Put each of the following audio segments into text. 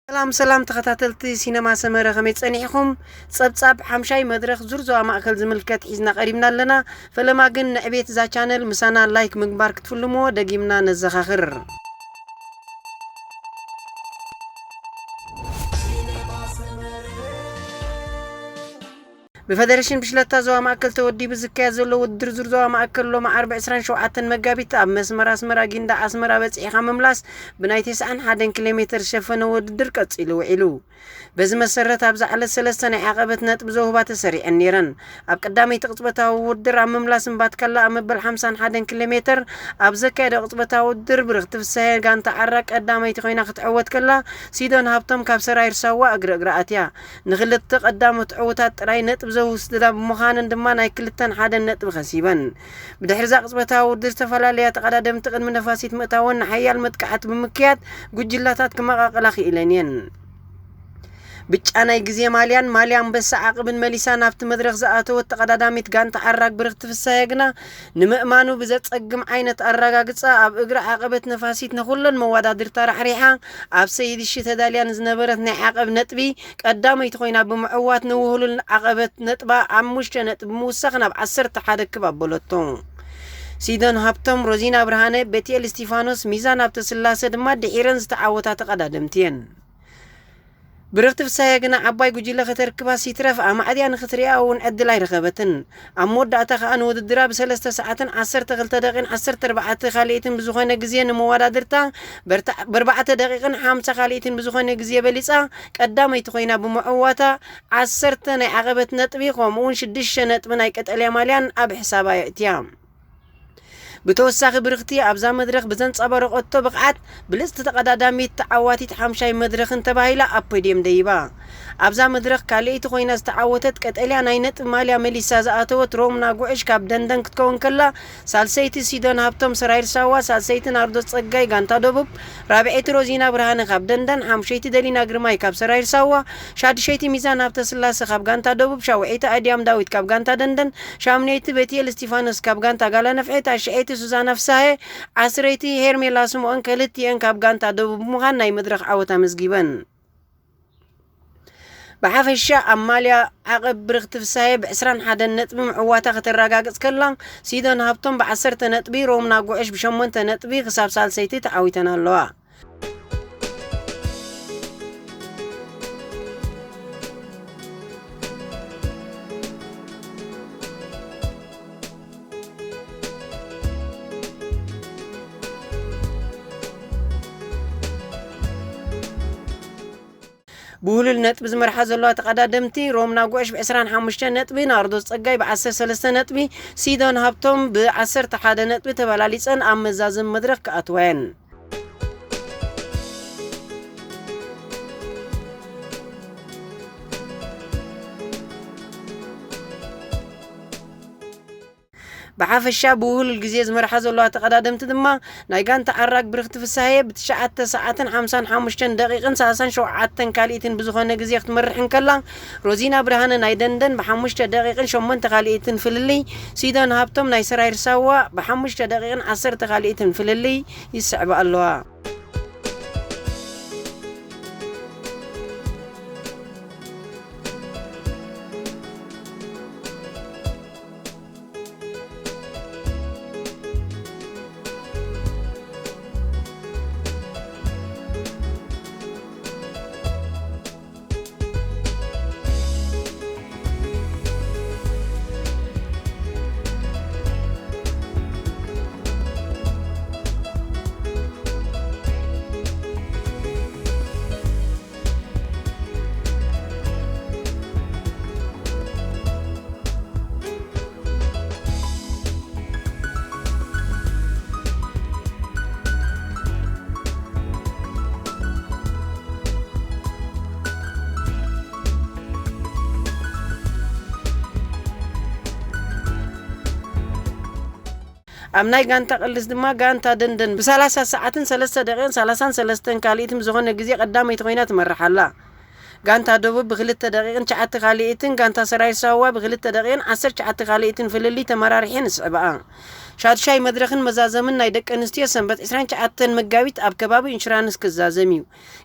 ሰላም ሰላም ተኸታተልቲ ሲነማ ሰመረ፣ ከመይ ጸኒሕኹም? ጸብጻብ ሓምሻይ መድረኽ ዙር ዞባ ማእከል ዝምልከት ሒዝና ቀሪብና ኣለና። ፈለማ ግን ንዕቤት እዛ ቻነል ምሳና ላይክ ምግባር ክትፍልምዎ ደጊምና ነዘኻኽር። ብፈደሬሽን ብሽለታ ዞባ ማእከል ተወዲቡ ዝካየድ ዘሎ ውድድር ዙር ዞባ ማእከል ሎሚ ዓርቢ ዕስራን ሸውዓተን መጋቢት ኣብ መስመር ኣስመራ ጊንዳዕ ኣስመራ በጺሕኻ ምምላስ ብናይ ተስዓን ሓደን ኪሎ ሜተር ዝሸፈነ ውድድር ቀጺሉ ውዒሉ። በዚ መሰረት ኣብዛ ዕለት ሰለስተ ናይ ዓቐበት ነጥቢ ዘውህባ ተሰሪዐን ነይረን። ኣብ ቀዳመይቲ ቅጽበታዊ ውድድር ኣብ ምምላስ እምባትካላ ኣብ መበል ሓምሳን ሓደን ኪሎ ሜተር ኣብ ዘካየዶ ቅጽበታዊ ውድድር ብርኽቲ ፍስሃየ ጋንታ ዓራ ቀዳመይቲ ኮይና ክትዕወት ከላ፣ ሲዶን ሃብቶም ካብ ሰራይር ሳዋ እግሪ እግሪ ኣትያ። ንክልተ ቀዳሞት ዕዉታት ጥራይ ነጥቢ ዘውስዳ ብምዃነን ድማ ናይ ክልተን ሓደን ነጥቢ ከሲበን። ብድሕሪ እዛ ቅጽበታዊ ውድድር ዝተፈላለያ ተቐዳደምቲ ቅድሚ ነፋሲት ምእታወን ንሓያል መጥቃዕቲ ብምክያድ ጉጅላታት ክመቓቐላ ክኢለን እየን። ብጫ ናይ ግዜ ማልያን ማልያ ኣንበሳ ዓቕብን መሊሳ ናብቲ መድረኽ ዝኣተወት ተቐዳዳሚት ጋንታ ዓራግ ብርኽቲ ፍሳየ ግና ንምእማኑ ብዘጸግም ዓይነት ኣረጋግጻ ኣብ እግሪ ዓቐበት ነፋሲት ንኹለን መወዳድርታ ራሕሪሓ ኣብ ሰይድ እሺ ተዳልያ ንዝነበረት ናይ ዓቐብ ነጥቢ ቀዳመይቲ ኮይና ብምዕዋት ንውህሉል ዓቐበት ነጥባ ሓሙሽተ ነጥቢ ምውሳኽ ናብ ዓሰርተ ሓደ ክብ ኣበለቶ። ሲዶን ሃብቶም፣ ሮዚና ብርሃነ፣ ቤትኤል እስቲፋኖስ፣ ሚዛን ሃብተስላሰ ድማ ድሒረን ዝተዓወታ ተቐዳደምቲ እየን። ብርኽቲ ፍሳየ ግና ዓባይ ጉጅለ ከተርክባስ ይትረፍ ኣማዕድያ ንኽትሪኣ እውን ዕድል ኣይረኸበትን። ኣብ መወዳእታ ከኣ ንውድድራ ብሰለስተ ሰዓትን ዓሰርተ ክልተ ደቂን ዓሰርተ ኣርባዕተ ካልኢትን ብዝኾነ ግዜ ንመወዳድርታ በርታ-፣ በርባዕተ ደቂቕን ሓምሳ ካልኢትን ብዝኾነ ግዜ በሊጻ ቀዳመይቲ ኮይና ብምዕዋታ ዓሰርተ ናይ ዓቐበት ነጥቢ ከምኡውን ሽዱሽተ ነጥቢ ናይ ቀጠልያ ማልያን ኣብ ሕሳባ የእትያ። ብተወሳኺ ብርኽቲ ኣብዛ መድረኽ ብዘንጸባረቐቶ ብቕዓት ብልጽቲ ተቐዳዳሚት ተዓዋቲት ሓምሻይ መድረኽን ተባሂላ ኣብ ፖድየም ደይባ። ኣብዛ መድረኽ ካልኣይቲ ኮይና ዝተዓወተት ቀጠልያ ናይ ነጥቢ ማልያ መሊሳ ዝኣተወት ሮምና ጉዕሽ ካብ ደንደን ክትከውን ከላ፣ ሳልሰይቲ ሲዶን ሃብቶም ሰራይር ሳዋ፣ ሳልሰይቲ ናርዶስ ጸጋይ ጋንታ ደቡብ፣ ራብዐይቲ ሮዚና ብርሃነ ካብ ደንደን፣ ሓሙሸይቲ ደሊና ግርማይ ካብ ሰራይር ሳዋ፣ ሻድሸይቲ ሚዛን ሃብተስላሰ ካብ ጋንታ ደቡብ፣ ሻውዐይቲ ኣድያም ዳዊት ካብ ጋንታ ደንደን፣ ሻምነይቲ ቤትኤል እስቲፋኖስ ካብ ጋንታ ጋላ ነፍሒ፣ ታሽዐይቲ ሱዛና ፍሳሄ፣ ዓስረይቲ ሄርሜላ ስምኦን ክልቲኤን ካብ ጋንታ ደቡብ ብምዃን ናይ መድረኽ ዓወት ኣመዝጊበን። ብሓፈሻ ኣብ ማልያ ዓቐብ ብርኽቲ ፍሳሄ ብዕስራን ሓደን ነጥቢ ምዕዋታ ከተረጋግጽ ከላ፣ ሲዶን ሃብቶም ብዓሰርተ ነጥቢ፣ ሮምና ጉዕሽ ብሸሞንተ ነጥቢ ክሳብ ሳልሰይቲ ተዓዊተን ኣለዋ። ብውህሉል ነጥቢ ዝመርሓ ዘለዋ ተቐዳደምቲ ሮምና ጉዕሽ ብ ዕስራን ሓሙሽተን ነጥቢ፣ ናርዶስ ጸጋይ ብ ዓሰርተ ሰለስተ ነጥቢ፣ ሲዶን ሃብቶም ብ ዓሰርተ ሓደ ነጥቢ ተበላሊጸን ኣብ መዛዘሚ መድረኽ ክኣትዋ እየን። ብሓፈሻ ብውህሉል ግዜ ዝመርሓ ዘለዋ ተቐዳደምቲ ድማ ናይ ጋንታ ዓራግ ብርኽቲ ፍሳሄ ብ ትሽዓተ ሰዓትን ሓምሳን ሓሙሽተን ደቂቕን ሰላሳን ሸውዓተን ካልኢትን ብዝኾነ ግዜ ክትመርሕ እንከላ፣ ሮዚና ብርሃነ ናይ ደንደን ብ ሓሙሽተ ደቂቕን ሸሞንተ ካልኢትን ፍልልይ፣ ሲዶን ሃብቶም ናይ ሰራይር ሳዋ ብ ሓሙሽተ ደቂቕን ዓሰርተ ካልኢትን ፍልልይ ይስዕባ ኣለዋ። ኣብ ናይ ጋንታ ቅልስ ድማ ጋንታ ደንደን ብ ሰላሳ ሰዓትን ሰለስተ ደቂቕን ሰላሳን ሰለስተን ካልኢትን ብዝኾነ ግዜ ቀዳመይቲ ኮይና ትመርሕ ኣላ። ጋንታ ደቡብ ብክልተ ደቂቕን ትሽዓተ ካልኢትን፣ ጋንታ ሰራዊት ሳዋ ብክልተ ደቂቕን ዓሰርተ ትሽዓተ ካልኢትን ፍልልይ ተመራሪሐን ይስዕብኣ። ሻድሻይ መድረኽን መዛዘምን ናይ ደቂ ኣንስትዮ ሰንበት ዕስራን ትሽዓተን መጋቢት ኣብ ከባቢ ኢንሹራንስ ክዛዘም እዩ።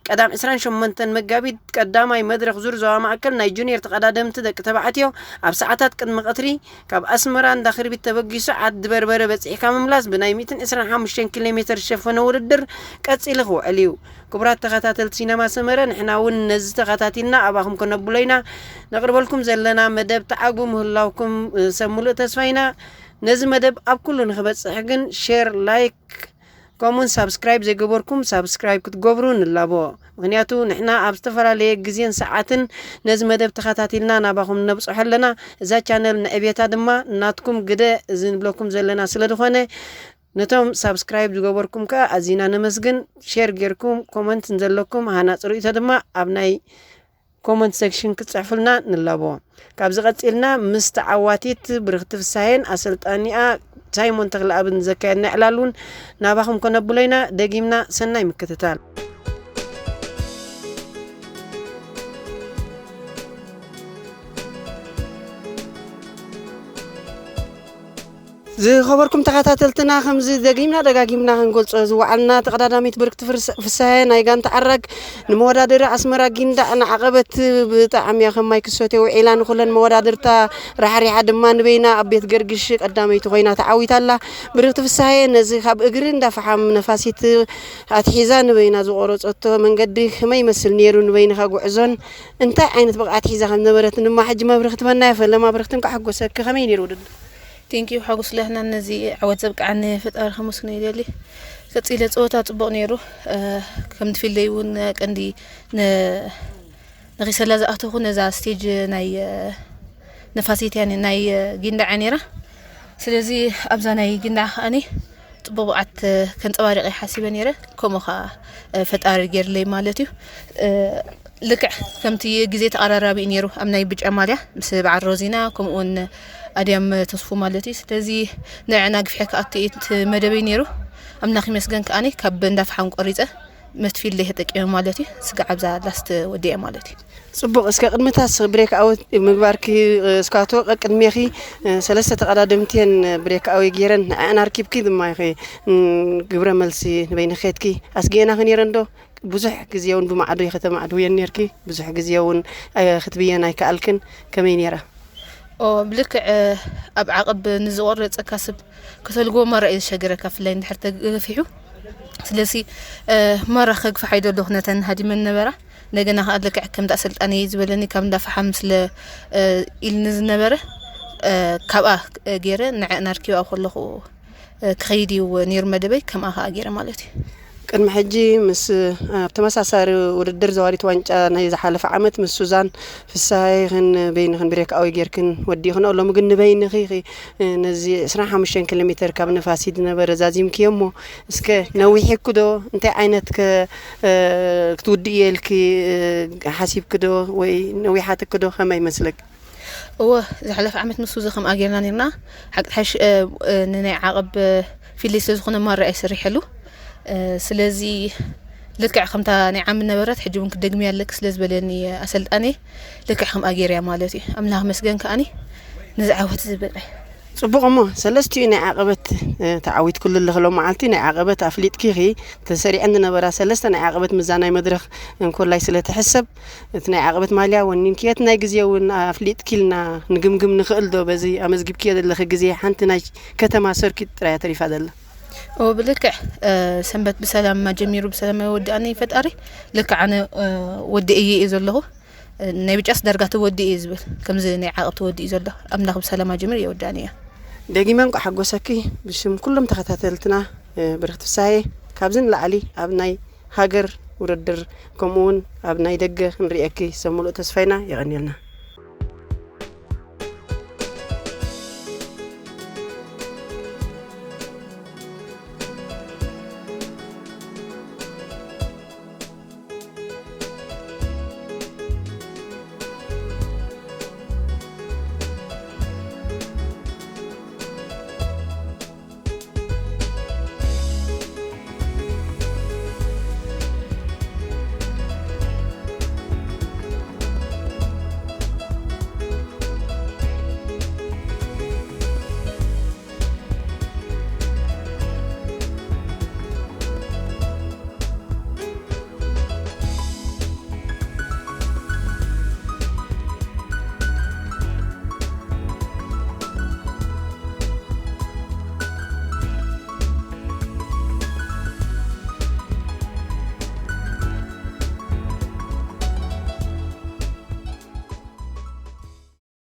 ቀዳም ዕስራን ሸሞንተን መጋቢት ቀዳማይ መድረኽ ዙር ዞባ ማእከል ናይ ጁኒየር ተቐዳደምቲ ደቂ ተባዕትዮ ኣብ ሰዓታት ቅድሚ ቀትሪ ካብ ኣስመራ እንዳ ክርቢት ተበጊሱ ዓዲ በርበረ በጺሕካ ምምላስ ብናይ ሚእትን ዕስራን ሓሙሽተን ኪሎ ሜትር ዝሸፈነ ውድድር ቀጺሉ ክውዕል እዩ። ክቡራት ተኸታተልቲ ሲነማ ሰመረ፣ ንሕና እውን ነዚ ተኸታቲልና ኣባኹም ከነብሎ ኢና። ነቕርበልኩም ዘለና መደብ ተዓግቡ ምህላውኩም፣ እ፣ ሰብ ሙሉእ ተስፋ ኢና። ነዚ መደብ ኣብ ኩሉ ንኽበጽሕ ግን ሼር፣ ላይክ፣ ከምኡውን ሳብስክራይብ ዘይገበርኩም ሳብስክራይብ ክትገብሩ ንላቦ። ምኽንያቱ ንሕና ኣብ ዝተፈላለየ ግዜን ሰዓትን ነዚ መደብ ተኸታቲልና ናባኹም ነብጽሖ ኣለና። እዛ ቻነል ንዕቤታ ድማ ናትኩም ግደ እዚ ንብለኩም ዘለና ስለ ዝኾነ፣ ነቶም ሳብስክራይብ ዝገበርኩም ከኣ ኣዚና ነመስግን። ሼር ጌርኩም ኮመንት ንዘለኩም ሃናጺ ርእይቶ ድማ ኣብ ናይ ኮመንት ሴክሽን ክትጽሕፉልና ንላቦ። ካብዚ ቀጺልና ምስ ተዓዋቲት ብርኽቲ ፍሳሄን ኣሰልጣኒኣ ሳይሞን ተኽለኣብን ዘካየድና ዕላል እውን ናባኹም ከነብሎ ኢና። ደጊምና ሰናይ ምክትታል። ዝኸበርኩም ተኸታተልትና፣ ከምዚ ደጊምና ደጋጊምና ክንገልጾ ዝወዓልና፣ ተቐዳዳሚት ብርክቲ ፍርስ-፣ ፍስሃየ ናይ ጋንታ ዓራግ ንመወዳደሪ ኣስመራ ጊንዳዕ ንዓቐበት ብጣዕሚ እያ ከማይ ክሰትዮ ውዒላ። ንኹለን መወዳድርታ ራሕሪሓ ድማ ንበይና ኣብ ቤት ገርግሽ ቀዳመይቲ ኮይና ተዓዊታ ኣላ። ብርክቲ ፍስሃየ ነዚ ካብ እግሪ እንዳ ፈሓም ነፋሲት ኣትሒዛ ንበይና ዝቆረጸቶ መንገዲ ከመይ ይመስል ነይሩ? ንበይንኻ ጉዕዞን እንታይ ዓይነት ብቕዓት ሒዛ ከም ነበረትን ድማ ሕጂ መብርሂ ክትበና እየ። ፈለማ ብርክቲ፣ እንኳዕ ሓጎሰኪ። ከመይ ነይሩ ውድድር? ቴንኪዩ ሓጎስ ለህና፣ ነዚ ዓወት ዘብቅዓኒ ፈጣሪ ከመስግኖ ይደሊ። ቀጺለ ጸወታ ጽቡቕ ነይሩ። እ፣ ከም ትፍለይ እውን ቀንዲ ን-፣ ንኺሰላ ዝኣተኹ ነዛ ስቴጅ ናይ፣ እ፣ ነፋሲት እያ ነ-፣ ናይ፣ እ፣ ጊንዳዕ እያ ነይራ። ስለዚ ኣብዛ ናይ ጊንዳዕ ከኣኒ ጽቡቕ ብቕዓት፣ እ፣ ከንጸባርቕ እየ ሓሲበ ነይረ። ከምኡ ኸኣ፣ እ፣ ፈጣሪ ገይርለይ ማለት እዩ። እ፣ ልክዕ ከምቲ ግዜ ተቐራራቢ እዩ ነይሩ። ኣብ ናይ ብጫ ማልያ ምስ በዓል ሮዚና፣ ከምኡውን ኣድያም ተስፉ ማለት እዩ። ስለዚ ንዕና ግፍሒ ክኣቱ እዩ እቲ መደበይ ነይሩ። ኣምላኽ ይመስገን ከኣኒ ካብ እንዳ ፈሓም ቆሪጸ መትፊለይ ተጠቂመ ማለት እዩ። ስጋዕ ኣብዛ ላስት ወዲአ ማለት እዩ። ጽቡቕ። እስከ ቅድሚታስ ብሬክ ኣውት ምግባርኪ፣ እስካቶ ቀቅድሜኺ፣ እ፣ ሰለስተ ተቐዳደምቲ እየን ብሬክ ኣወይ ገይረን፣ ንዐን ኣርኪብኪ ድማ ኢኺ፣ እ፣ ግብረ መልሲ ንበይንኺ ኬድኪ። ኣስጊኤናኺ ነይረን ዶ? ብዙሕ ግዜ እውን ብማዕዶ ከተማዕድውየን ነይርኪ፣ ብዙሕ ግዜ እውን፣ እ፣ ክትብየን ኣይከኣልክን። ከመይ ነይራ? ኦ፣ ብልክዕ፣ እ፣ ኣብ ዓቐብ ንዝቆረጸካ ሰብ ከተልግቦ ማራ እዩ ዝሸግረካ፣ ብፍላይ እንድሕር ተገፊሑ። ስለዚ፣ እ፣ ማራ ከግፍሓ ይደለኹ ነተን ሃዲመን ነበራ። እንደገና ከኣ ልክዕ ከምቲ ኣሰልጣኒ ዝበለኒ ካብ እንዳ ፈሓም ስለ፣ እ፣ ኢልኒ ዝነበረ፣ እ፣ ካብኣ፣ እ፣ ገይረ ንዐ-፣ ናርኪባ ከለኹ፣ እ፣ ክኸይድ እዩ ነይሩ መደበይ፣ ከምኣ ከኣ ገይረ ማለት እዩ። ቅድሚ ሕጂ ምስ፣ ኣብ ተመሳሳሊ ውድድር ዘዋሪት ዋንጫ ናይ ዝሓለፈ ዓመት ምስ ሱዛን ፍስሃይኽን በይንኽን ብሬክ ኣወይ ጌርክን ወዲእኽንኦ። ሎሚ ግን ንበይንኺ ኢኺ፣ እ፣ ነዚ ዕስራን ሓሙሽተን ኪሎ ሜትር ካብ ነፋሲት ዝነበረ ዛዚምክዮ እሞ፣ እስከ ነዊሕኪ ዶ? እንታይ ዓይነት ከ፣ እ፣ ክትውድእዮ ኢልኪ፣ እ፣ ሓሲብኪ ዶ? ወይ ነዊሓትኪ ዶ? ከመይ ይመስለኪ? እወ፣ ዝሓለፈ ዓመት ምስ ሱዚ ከምኣ ጌርና ኔርና። ሓቂ ሓሽ፣ እ፣ እ፣ ንናይ ዓቐብ፣ እ፣ ፊልድ ስለ ዝኾነ ማራ እየ ሰሪሐሉ። እ፣ ስለዚ ልክዕ ከምታ ናይ ዓሚ ነበረት፣ ሕጂ እውን ክትደግምያ ኣለኪ ስለ ዝበለኒ ኣሰልጣኒ፣ ልክዕ ከምኣ ጌርያ ማለት እዩ። ኣምላኽ መስገን ከኣኒ ነዚ ዓወት ዝበቅዐ። ጽቡቕ እሞ፣ ሰለስቲኡ ናይ ዓቐበት፣ እ፣ ተዓዊትክሉ ኣለኺ። ሎም መዓልቲ ናይ ዓቐበት ኣፍሊጥኪ ኢኺ። ተሰሪዐን ዝነበራ ሰለስተ ናይ ዓቐበት ምዛ ናይ መድረኽ እንኮላይ ስለ ትሕሰብ፣ እቲ ናይ ዓቐበት ማልያ ወኒንክዮ፣ እቲ ናይ ግዜ እውን ኣፍሊጥኪልና ንግምግም ንኽእል ዶ? በዚ ኣመዝጊብክዮ ዘለኺ ግዜ ሓንቲ ናይ ከተማ ሰርኪት ጥራይ እያ ተሪፋ ዘላ። ኦ፣ ብልክዕ፣ እ፣ ሰንበት ብሰላም ጀሚሩ ብሰላም የወድኣኒ ፈጣሪ። ልክዕ ኣነ፣ እ፣ ወዲእየ እየ ዘለኹ። እ፣ ናይ ብጫስ ዳርጋ ተወዲኡ እዩ ዝብል። ከምዚ ናይ ዓቐብ ተወዲኡ ዘሎ። ኣምላኽ ብሰላም ጀሚሩ የወድኣኒ እያ። ደጊመ እንቋዕ ሓጎሰኪ ብሽም ኩሎም ተኸታተልትና፣ እ፣ ብርኽቲ ፍስሃየ። ካብዚ ንላዕሊ ኣብ ናይ ሃገር ውድድር፣ ከምኡ እውን ኣብ ናይ ደገ ክንርእየኪ ሰብ ሙሉእ ተስፋ ኢና። የቐንየልና።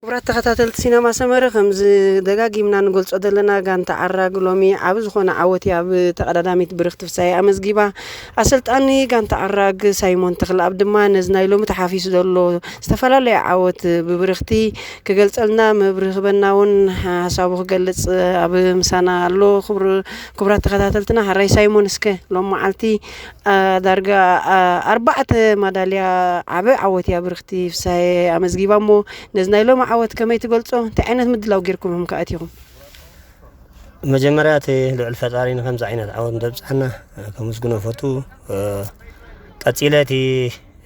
ክቡራት ተኸታተልቲ ሲነማ ሰመረ፣ ከምዚ ደጋጊምና ንገልጾ ዘለና፣ ጋንታ ዓራግ ሎሚ ዓቢ ዝኾነ ዓወት እያ ኣብ ተቐዳዳሚት ብርኽቲ ፍሳይ ኣመዝጊባ። ኣሰልጣኒ ጋንታ ዓራግ ሳይሞን ተኽለኣብ ድማ ነዚ ናይ ሎሚ ተሓፊሱ ዘሎ ዝተፈላለየ ዓወት ብብርኽቲ ክገልጸልና፣ መብርሂ ክበና እውን ሓሳቡ ክገልጽ ኣብ ምሳና ኣሎ። ክቡር-፣ ክቡራት ተኸታተልትና፣ ሓራይ ሳይሞን፣ እስከ ሎም መዓልቲ፣ ኣ፣ ዳርጋ፣ ኣ፣ ኣርባዕተ ማዳልያ ዓቢ ዓወት እያ ብርኽቲ ፍሳሄ ኣመዝጊባ እሞ፣ ነዚ ናይ ሎሚ ዓወት ከመይ ትገልጾ? እንታይ ዓይነት ምድላው ጌርኩምም ከኣ ኣቲኹም? መጀመርያ እቲ ልዑል ፈጣሪ ንከምዚ ዓይነት ዓወት እንተብጽሓና፣ እ፣ ከመስግኖ ፈቱ። እ፣ ቀጺለ እቲ፣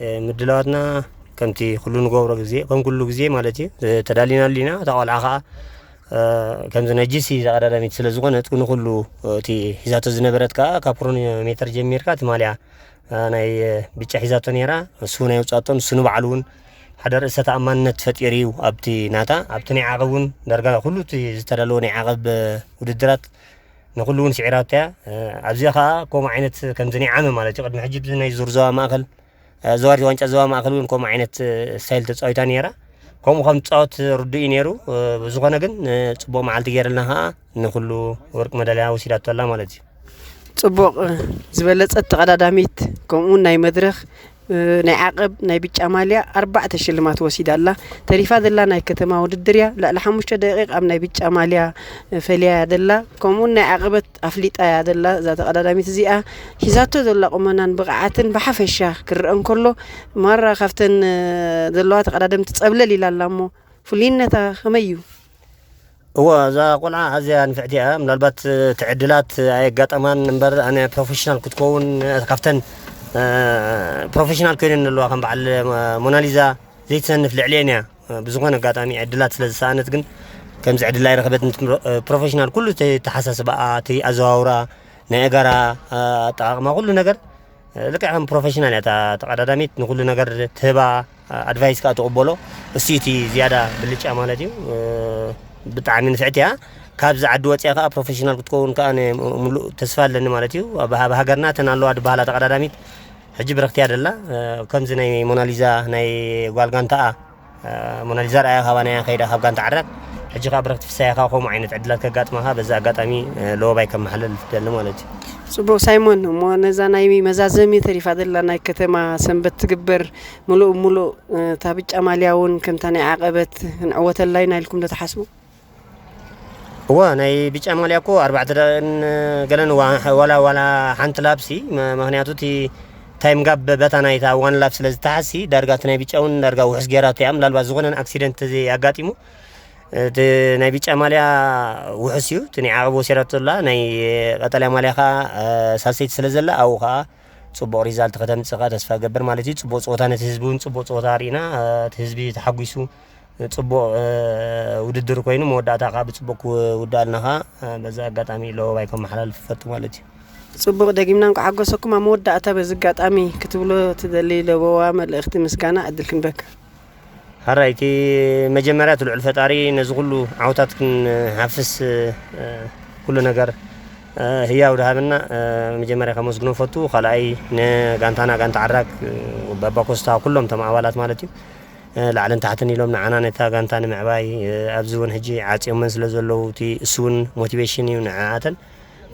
እ፣ ምድላዋትና ከምቲ ኩሉ ንገብሮ ግዜ፣ ከም ኩሉ ግዜ ማለት እዩ፣ እ፣ ተዳሊናሉ ኢና። እታ ቆልዓ ከኣ፣ እ፣ ከምዚ ነጂሲ ተቐዳዳሚት ስለ ዝኾነት፣ ንኹሉ እቲ ሒዛቶ ዝነበረት ከኣ ካብ ክሮኖሜተር ጀሚርካ እቲ ማልያ፣ እ፣ ናይ፣ እ፣ ብጫ ሒዛቶ ነይራ። እሱ ናይ ውጻጦን እሱ ንባዕሉ እውን ሓደ ርእሰ ተኣማንነት ፈጢሩ እዩ ኣብቲ ናታ፣ ኣብቲ ናይ ዓቐብ እውን ዳርጋ ኩሉ እቲ ዝተዳለወ ናይ ዓቐብ፣ እ፣ ውድድራት ንኹሉ እውን ስዒራቶ እያ። እ፣ ኣብዚኣ ከኣ ከምኡ ዓይነት ከምዚ ናይ ዓመ ማለት እዩ። ቅድሚ ሕጂ ብዚ ናይ ዙር ዞባ ማእከል፣ እ፣ ዘዋሪ ዋንጫ ዞባ ማእከል እውን ከምኡ ዓይነት፣ እ፣ ስታይል ተጻዊታ ነይራ። ከምኡ ከም ትጻወት ርዱእ እዩ ነይሩ። እ፣ ብዝኾነ ግን፣ እ፣ ጽቡቕ መዓልቲ ገይርልና ከኣ ንኹሉ ወርቂ መዳልያ ወሲዳቶ ኣላ ማለት እዩ። ጽቡቕ፣ እ፣ ዝበለጸት ተቐዳዳሚት፣ ከምኡ እውን ናይ መድረኽ፣ እ፣ ናይ ዓቐብ፣ ናይ ብጫ ማልያ ኣርባዕተ ሽልማት ወሲዳ ኣላ። ተሪፋ ዘላ ናይ ከተማ ውድድር እያ። ልዕሊ ሓሙሽተ ደቂቕ ኣብ ናይ ብጫ ማልያ፣ እ፣ ፈልያ እያ ዘላ። ከምኡውን ናይ ዓቐበት ኣፍሊጣ እያ ዘላ። እዛ ተቐዳዳሚት እዚኣ ሒዛቶ ዘላ ቁመናን ብቕዓትን ብሓፈሻ ክረአ እንከሎ፣ ማራ ካብተን፣ እ፣ ዘለዋ ተቐዳደምቲ ጸብለል ኢላ ኣላ እሞ፣ ፍሉይነታ ከመይ እዩ? እወ፣ እዛ ቆልዓ ኣዝያ ንፍዕቲ እያ። ምናልባት፣ እ፣ እቲ ዕድላት ኣየጋጠማን እምበር፣ ኣነ ፕሮፌሽናል ክትከውን፣ እ፣ ካብተን፣ እ፣ ፕሮፌሽናል ኮይነን ዘለዋ ከም በዓል፣ እ፣ ሞናሊዛ ዘይትሰንፍ ልዕሊኤን እያ። እ፣ ብዝኾነ ኣጋጣሚ ዕድላት ስለ ዝሰኣነት ግን ከምዚ ዕድል ኣይረኸበትን። እቲ ፕሮ-፣ እ፣ ፕሮፌሽናል ኩሉ እቲ ኣተሓሳስባኣ፣ እቲ ኣዘዋውራ፣ ናይ እጋራ፣ እ፣ ኣጠቓቕማ ኩሉ ነገር ልክዕ ከም ፕሮፌሽናል እያ እታ ተቐዳዳሚት፣ ንኹሉ ነገር ትህባ፣ ኣድቫይስ ከኣ ትቕበሎ። እሱ እቲ ዝያዳ ብልጫ ማለት እዩ። ብጣዕሚ ንፍዕቲ እያ። ካብዚ ዓዲ ወፂኣ ከኣ ፕሮፌሽናል ክትከውን ከኣ ነ-፣ ሙሉእ ተስፋ ኣለኒ ማለት እዩ። ኣብ፣ ኣብ ሃገርና እተን ኣለዋ ዝበሃላ ተቐዳዳሚት ሕጂ ብርኽቲ እያ ደላ። ከምዚ ናይ ሞናሊዛ ናይ ጓል ጋንታኣ እ፣ ሞናሊዛ ርኣያ ካባና እያ ከይዳ ካብ ጋንታ ዓራግ። ሕጂ ከኣ ብረኽቲ ፍሳየ ከኣ ከምኡ ዓይነት ዕድላት ከጋጥማ ከኣ በዚ ኣጋጣሚ፣ እ፣ ለወባይ ከመሓላልፍ ደሊ ማለት እዩ። ጽቡቕ ሳይሞን፣ እሞ ነዛ ናይ መዛዘሚ ተሪፋ ዘላ ናይ ከተማ ሰንበት ትግበር ምሉእ ብምሉእ፣ እ፣ እታ ብጫ ማልያ እውን ከምታ ናይ ዓቐበት ክንዕወተላ ኢና ኢልኩም ዶ ትሓስቡ? እወ፣ ናይ ብጫ ማልያ እኮ ኣርባዕተ ደቂቕን ገለን ዋ-፣ ዋላ፣ ዋላ ሓንቲ ላፕሲ፣ መ-፣ ምኽንያቱ እቲ ታይም ጋፕ በታ ናይታ ዋን ላፕ ስለ ዝተሓሲ፣ ዳርጋ እቲ ናይ ብጫ እውን ዳርጋ ውሑስ ጌራቶ እያ። ምናልባት ዝኾነ ኣክሲደንት ተዘይ ኣጋጢሙ፣ እቲ ናይ ብጫ ማልያ ውሑስ እዩ። እቲ ናይ ዓቐብ ወሲዳቶ ዘላ፣ ናይ ቀጠልያ ማልያ ኸኣ፣ እ፣ ሳልሰይቲ ስለ ዘላ፣ ኣብኡ ኸኣ ጽቡቕ ሪዛልት ከተምጽእ ኸኣ ተስፋ እገብር ማለት እዩ። ጽቡቕ ጸወታ፣ ነቲ ህዝቢ እውን ጽቡቕ ጸወታ ኣርኢና፣ እ፣ እቲ ህዝቢ ተሓጒሱ፣ ጽቡቕ፣ እ፣ ውድድር ኮይኑ፣ መወዳእታ ከኣ ብጽቡቕ ክውዳእልና ከኣ፣ እ፣ በዚ ኣጋጣሚ ለበዋይ ከመሓላልፍ እፈቱ ማለት እዩ። ጽቡቕ፣ ደጊምና እንቋዕ ሓጎሰኩም። ኣብ መወዳእታ በዚ ኣጋጣሚ ክትብሎ ትደሊ ለበዋ መልእኽቲ ምስጋና ዕድል ክንበካ። ሓራይ፣ እቲ መጀመርያ እቲ ልዑል ፈጣሪ ነዚ ኩሉ ዓወታት ክንሓፍስ፣ እ፣ ኩሉ ነገር፣ እ፣ ህያው ድሃበና፣ እ፣ መጀመርያ ከመስግኖ እፈቱ። ካልኣይ ንጋንታና ጋንታ ዓራግ፣ እ፣ ባባ ኮስታ ኩሎም እቶም ኣባላት ማለት እዩ። እ፣ ላዕልን ታሕትን ኢሎም ንዓና ነታ ጋንታ ንምዕባይ፣ እ፣ ኣብዚ እውን ሕጂ ዓጽዮመን ስለ ዘለዉ፣ እቲ እሱ እውን ሞቲቬሽን እዩ ንዓኣተን።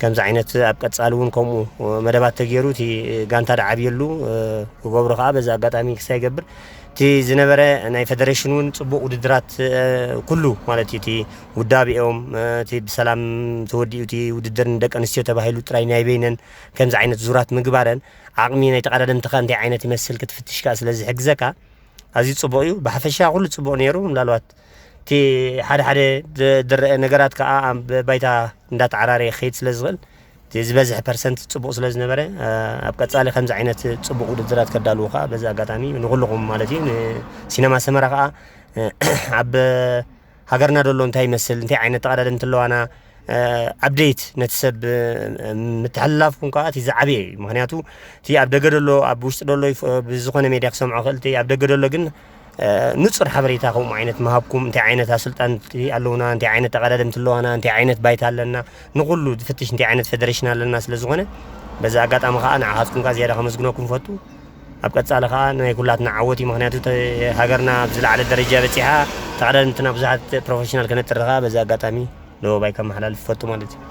ከምዚ ዓይነት ኣብ ቀጻሊ እውን ከምኡ፣ እ፣ መደባት ተገይሩ፣ እቲ ጋንታ ድዓብየሉ፣ እ፣ ክገብሮ ከኣ በዚ ኣጋጣሚ ክሳይ ይገብር። እቲ ዝነበረ ናይ ፈደሬሽን እውን ጽቡቕ ውድድራት፣ እ፣ ኩሉ ማለት እዩ፣ እቲ ውዳቤኦም፣ እ፣ እቲ ብሰላም ተወዲኡ፣ እቲ ውድድር ንደቂ ኣንስትዮ ተባሂሉ ጥራይ ናይ በይነን ከምዚ ዓይነት ዙራት ምግባረን፣ ዓቕሚ ናይ ተቐዳደምቲ ከ እንታይ ዓይነት ይመስል ክትፍትሽ ከኣ ስለ ዝሕግዘካ፣ ኣዝዩ ጽቡቕ እዩ። ብሓፈሻ ኩሉ ጽቡቕ ነይሩ። ምናልባት እቲ ሓደ ሓደ ዝ-፣ ዝረአ ነገራት ከኣ ኣብ ባይታ እንዳተዓራረየ ክኸይድ ስለ ዝኽእል፣ እቲ ዝበዝሕ ፐርሰንት ጽቡቕ ስለ ዝነበረ፣ እ፣ ኣብ ቀጻሊ ከምዚ ዓይነት ጽቡቕ ውድድራት ከዳልዉ ከኣ በዚ ኣጋጣሚ ንኹልኹም ማለት እዩ፣ ንሲነማ ሰመራ ከኣ፣ እ፣ ኣብ ሃገርና ደሎ እንታይ ይመስል፣ እንታይ ዓይነት ተቐዳደምቲ ኣለዋና፣ እ፣ ኣፕደይት ነቲ ሰብ፣ እ፣ ምትሕልላፍኩም ከኣ እቲ ዝዓበየ እዩ። ምኽንያቱ እቲ ኣብ ደገ ደሎ፣ ኣብ ውሽጢ ደሎ ይፍ-፣ ብዝኾነ ሜድያ ክሰምዖ ክእል፣ እቲ ኣብ ደገ ደሎ ግን፣ እ፣ ንጹር ሓበሬታ ከምኡ ዓይነት ምሃብኩም፣ እንታይ ዓይነት ኣሰልጣንቲ ኣለውና፣ እንታይ ዓይነት ተቐዳደምቲ ኣለዋና፣ እንታይ ዓይነት ባይታ ኣለና፣ ንኹሉ ዝፍትሽ እንታይ ዓይነት ፈደሬሽን ኣለና ስለ ዝኾነ፣ በዚ ኣጋጣሚ ከኣ ንዓኻትኩም ከኣ ዝያዳ ከመስግነኩም ፈቱ። ኣብ ቀጻሊ ከዓ ናይ ኩላትና ዓወት እዩ። ምክንያቱ ተ- ሃገርና ኣብ ዝለዓለ ደረጃ በፂሓ፣ ተቐዳድምትና ብዙሓት ፕሮፌሽናል ከነጥሪ ከዓ በዚ ኣጋጣሚ ለወባይ ከመሓላልፍ ፈቱ ማለት እዩ።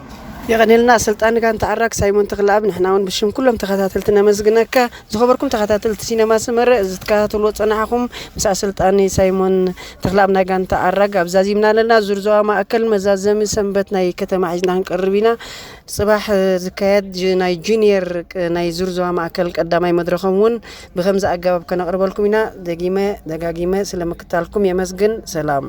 የቐኔልና ኣሰልጣኒ ጋንታ ኣራግ ሳይሞን ተኽለኣብ፣ ንሕና እውን ብሽም ኩሎም ተኸታተልቲ ነመስግነካ። ዝኸበርኩም ተኸታተልቲ ሲነማ ሰመረ፣ እዚ ትከታተልዎ ጸናሕኹም ምስ ኣሰልጣኒ ሳይሞን ተኽለኣብ ናይ ጋንታ ኣራግ ኣብ ዛዚምና ኣለና። ዙር ዞባ ማእከል መዛዘሚ ሰንበት ናይ ከተማ ሒዝና ክንቀርብ ኢና። ጽባሕ ዝካየድ ጅ- ናይ ጁኒየር ቅ- ናይ ዙር ዞባ ማእከል ቀዳማይ መድረኾም እውን ብኸምዚ ኣገባብ ከነቕርበልኩም ኢና። ደጊመ ደጋጊመ ስለ ምክታልኩም የመስግን። ሰላም።